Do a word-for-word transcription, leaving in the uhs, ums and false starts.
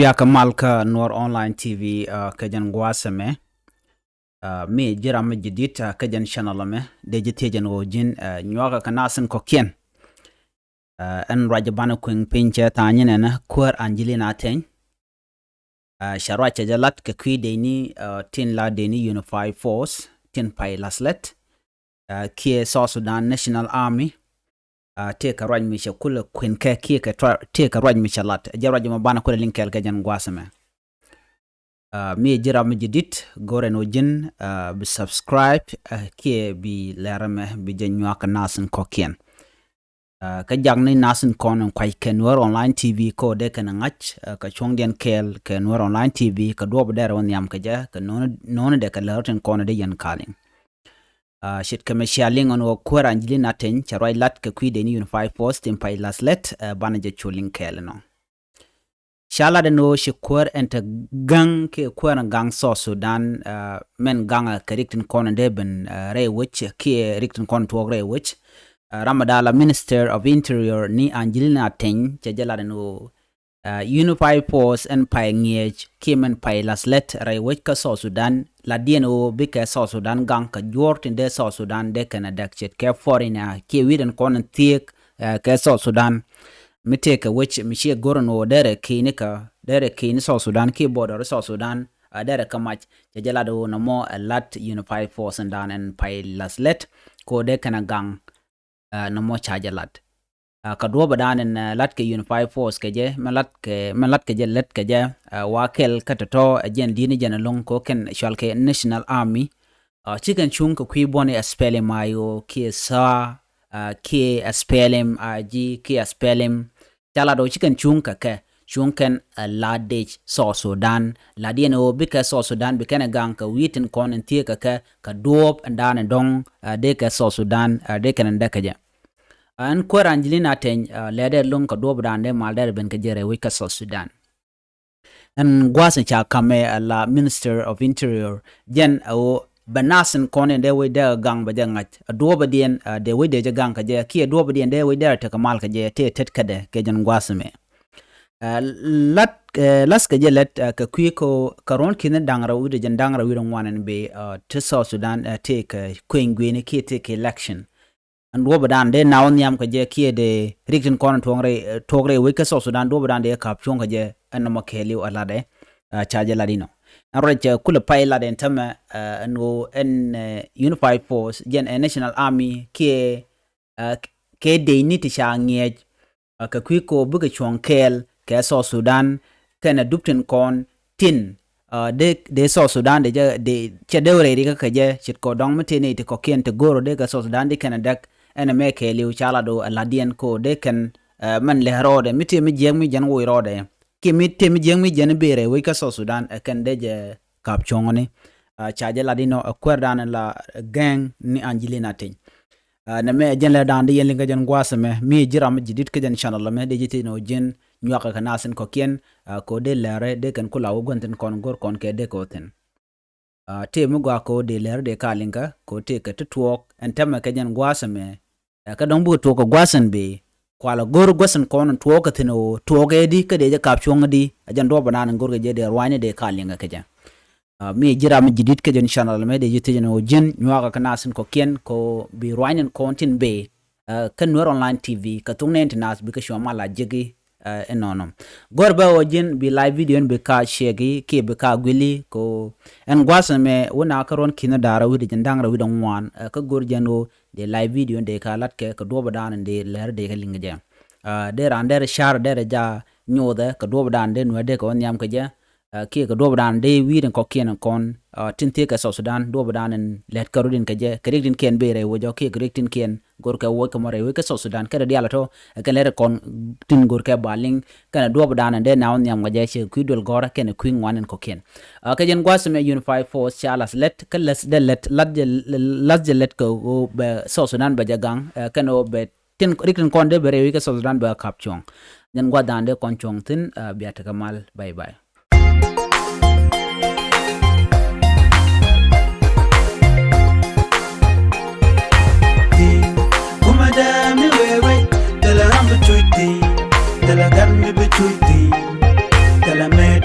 Cakɛ mal kä Nuɔr Online T V, uh, kä jɛn gua̱a̱th ɛmɛ. Uh, mi ji̱ ram mi ji̱ di̱t, uh, kä jɛn channel ɛmɛ, dee ji̱ thiec ɛn ɣöö ji̱n, uh, nyuakä kɛ nath tin kɔ̱kiɛn. Uh, ɛn ruac banɛ kui̱ŋ piny cɛ tha̱a̱ŋ nyin ɛn Kuäär Angelina Teny. Uh, cɛ ruac cɛ jɛ lat kɛ kui̱ dee ni, uh, tin la dee ni Unified Force, tin pay lath lät. Uh, kiɛ South Sudan National Army. Uh, tëëkɛ ruac mi cɛ kulɛ kui̱n kɛ kiɛ kɛ tua-, tëëkɛ ruac mi cɛ lat. Jɛ ruac mɔ banɛ kulɛ liŋ kɛɛl kɛ jɛn gua̱a̱th ɛmɛ. Uh, mi ji̱ ram mi ji̱ di̱t, go̱rɛ ni wä ji̱n, uh, bi subscribe, uh, kiɛ bi lɛr ɛmɛ, bi jɛ nyuak kɛ nath tin kɔ̱kiɛn. Uh, kä jak ni nath tin kɔn in kuac kɛ Nuɔr Online T V kɔ dee kɛn ŋa̱c, uh, kɛ cuɔ̱ŋdiɛn kɛɛl kɛ Nuɔr Online T V, kɛ duɔ̱ɔ̱p dɛrɛ wä nhiam kɛ jɛ, kɛ no̱o̱ni, no̱o̱ni dee kɛ lɛr tin kɔn dee yɛn kaliŋ. Uh, ce̱tkɛ mɛ cia liŋ ɛn ɣöö Kuäär Angelina Teny cɛ ruac lat kɛ kui̱ dee ni Unified Force tin pay lath lät, uh, banɛ jɛ cu liŋ kɛɛl ɛnɔ. Ca lat ɛn ɣöö ci kuäär ɛn te gaŋ kiɛ kuäär ɛn gaŋ South Sudan, uh, mɛn gaŋ, uh, kɛ rik tin kɔn in dee ben, uh, rɛy wec kiɛ rik tin kɔn tuɔɔk rɛy wec. Uh, ram mi da̱a̱ la Minister of Interior ni Angelina Teny cɛ jɛ lat ɛn ɣöö, uh, Unified Force ɛn pay ŋi̱eec kiɛ mɛn pay lath lät rɛy wec kä South Sudan, latdiɛn ɣöö bikɛ South Sudan gaŋ kɛ juɔ̱ɔ̱r tin dee South Sudan dee kɛn a däk ce̱tkɛ foreigner kiɛ wi̱i̱ tin kɔn in thieek, uh, kɛ South Sudan. Mi tëëkɛ wec mi ciɛ go̱r ɛn ɣöö derɛ ki̱ni kä, derɛ ki̱ni South Sudan kiɛ border South Sudan, uh, derɛ kä mac, cɛ jɛ lat ɣöö nɔmɔ ɛ lat Unified Force in dan ɛn pay lath lät kɛ ɣöö dee kɛn a gaŋ, uh, nɔmɔ ca jɛ lat. Uh, kɛ duɔ̱ɔ̱p ɛ dan ɛn, uh, lat kɛ Unified Force kɛ jɛ, mɛ lat kɛ, mɛ lat kɛ jɛ lät kɛ jɛ, uh, wa kɛl kä tɔ̱tɔ̱ ɛ jɛn di̱t ni jɛn ɛlɔ̱ŋ kɛ ɣöö kɛn cɔal kɛ National Army. Uh, ci kɛn cuŋ kɛ kui̱ buɔ̱ni S P L M I O kiɛ thaa, uh, kiɛ S P L M I G kiɛ S P L M. Ca lat ɣöö ci kɛn cuŋ kɛ kɛ, cuŋ kɛn, uh, lat dec South Sudan. Latdiɛn ɣöö bikɛ South Sudan bi kɛn ɛ gaŋ kɛ wi̱i̱ tin kɔn in thieek kɛ kɛ, kɛ duɔ̱ɔ̱p ɛn dan ɛ dɔ̱ŋ, uh, dee kɛ South Sudan, uh, dee kɛn in däk kɛ jɛ. Uh, ɛn Kuäär Angelina Teny, uh, lɛ dee luŋ kɛ duɔ̱ɔ̱p dan dee mal dee ben kɛ jɛ rɛy wec kä South Sudan. Ɛn gua̱a̱th in ca ka̱m ɛ la Minister of Interior, jɛn ɛ ɣöö bɛ nath tin kɔn in dee wec dee gaŋ bɛ jɛ ŋa̱c. Ɛ duɔ̱ɔ̱p ɛ diɛn, uh, dee wec dee jɛ gaŋ kɛ jɛ, kiɛ duɔ̱ɔ̱p ɛ diɛn dee wec dee rɛ tekɛ mal kɛ jɛ, tëë tet kädɛ kɛ jɛn gua̱a̱th ɛmɛ. Uh, lat, uh, lath kɛ jɛ lät, uh, kɛ kui̱ kɛ ɣöö kɛ ruɔ̱n ki̱ni da̱ŋ rɛw wi̱cdɛ jɛn da̱ŋ rɛw wi̱cdɛ ŋuan ɛn bëë, uh, ti South Sudan, uh, tëë kɛ kuëny gui̱ni kiɛ tëë kɛ election. Ɛn duɔ̱ɔ̱p ɛ dan dee naw nhiam kɛ jɛ kiɛ dee rik tin kɔn tuɔɔk rɛy, tuɔɔk rɛy wec kä South Sudan, duɔ̱ɔ̱p ɛ dan dee ka̱p cuɔ̱ŋ kɛ jɛ ɛn nɔmɔ kɛɛliw ɛ latdɛ, uh, ca jɛ lat inɔ. Ɛn ruac, uh, kulɛ pay latdɛ ɛn tämɛ, uh, ɛn ɣöö ɛn, uh, Unified Force, jɛn ɛ National Army kiɛ, uh, kɛ dec ni ti ca ŋiɛc, uh, kɛ kui̱ kɛ ɣöö bikɛ cuɔ̱ŋ kɛɛl kɛ South Sudan kɛnɛ dup tin kɔn tin, uh, dee, dee South Sudan dee jɛ, dee, cɛ dee rɛy rikä kɛ jɛ, ce̱tkɛ dɔ̱ŋ mi tëë nɛy ti kɔ̱kiɛn ti go̱o̱r dee kɛ South Sudan di kɛnɛ däk, ɛn ɛmɛ kɛɛliw ca lat ɣöö ɛ latdiɛn kɛ ɣöö dee kɛn, uh, mɛn lɛ rɔɔdɛ, mi tëë mi jiääk mi jɛn woc rɔɔdɛ. Kiɛ mi tëë mi jiääk mi jɛn bëë rɛy wec kä South Sudan, ɛ kɛn dee jɛ ka̱p cuɔ̱ŋni. Uh, ca jɛ lat inɔ ɛ kuäär dan la gɛŋ ni Angelina Teny. Uh, nɛmɛ ɛ jɛn lɛ dan dee yɛn liŋ kä jɛn gua̱a̱th ɛmɛ, mi ji̱ ram mi ji̱ di̱t kä jɛn channel ɛmɛ, dee ji̱ thiec ni ɣöö ji̱n nyuakä kɛ nath tin kɔ̱kiɛn, uh, kɛ ɣöö dee lɛrɛ dee kɛn kula wä gua̱n thi̱n kɔn go̱r kɔn kɛ dee kɛ wä thi̱n. Uh, tëë mi gɔaa kɛ ɣöö dee lɛrɛ dee ka liŋ kä, kɛ ɣöö tëë kɛ ti tuɔɔk, ɛn tämɛ kɛ jɛn gua̱a̱th ɛmɛ. Uh, kä dɔ̱ŋ bikɛ tuɔɔk kɛ gua̱a̱th ɛn bëë, kualɛ go̱r gua̱a̱th ɛn kɔn tuɔɔk kɛ thi̱n ɣöö tuɔɔk ɛ di, kä dee jɛ ka̱p cuɔ̱ŋ di, ɛ jɛn duɔ̱ɔ̱p ɛ dan in go̱r kɛ jɛ dee ruaacni dee ka liŋ kä kɛ jɛ. Uh, mi ji̱ ram mi ji̱ di̱t kä jɛn channel ɛmɛ, dee ji̱ thiec ni ɣöö ji̱n nyuakä kɛ nath tin kɔ̱kiɛn kɛ ɣöö bi ruaacni kɔn tin bëë, uh, kä Nuer Online T V kɛ thok nɛɛni ti naath bikɛ cuɔ̱ŋ mal a jiäki, uh, inɔnɔ. Go̱r bä ɣöö ji̱n bi live video in bi ka share-ki kiɛ bi ka guili kɛ ɣöö ɛn gua̱a̱th ɛmɛ wä na kä ruɔ̱n ki̱n da̱ŋ rɛw wi̱cdɛ jɛn da̱ŋ rɛw wi̱cdɛ ŋuan, uh, kä go̱r jɛn ɣöö dee live video in dee ka latkɛ kɛ duɔ̱ɔ̱p ɛ dan in dee lɛr dee kɛ liŋ kɛ jɛ. Uh, dee raan derɛ car derɛ ja nyothɛ kɛ duɔ̱ɔ̱p ɛ dan dee nuɛ dee kɛ wä nhiam kɛ jɛ. Uh, kiɛ kɛ duɔ̱ɔ̱p dan dee wi̱i̱ tin kɔ̱kiɛn kɔn, uh, tin thiee kɛ South Sudan, duɔ̱ɔ̱p dan in lɛt kä rut in kɛ jɛ, kɛ rik tin kiɛn bëë rɛy wec ɔ, kiɛ kɛ rik tin kiɛn go̱rkɛ woc kɛ mɔ rɛy wec kä South Sudan, kɛ rɛ diaal ɛ tɔ, ɛ kɛn lɛr kɔn tin go̱rkɛ ba liŋ, kɛn ɛ duɔ̱ɔ̱p dan in dee naw nhiam kɛ jɛ, cɛ kui̱ duel gɔ̱rä kɛn ɛ kui̱ ŋuan in kɔ̱kiɛn. Uh, kɛ jɛn gua̱a̱th ɛmɛ Unified Force ca lath lät, kä lath dee lät, lath jɛ, lath jɛ lät kɛ ɣöö bɛ South Sudan bɛ jɛ gaŋ, uh, kɛn ɣöö bɛ tin, rik tin kɔn dee bɛ rɛy wec kä South Sudan bɛ ka̱p cuɔ̱ŋ. Jɛn gua̱a̱th dan dee kɔn cuɔ̱ŋ thi̱n, uh, bia tekɛ mal. Bye bye. Ti, kumɛ dee mi wee wec, thilɛ ram bi cuc ti, thilɛ gat mi bi cuc ti, thilɛ mëë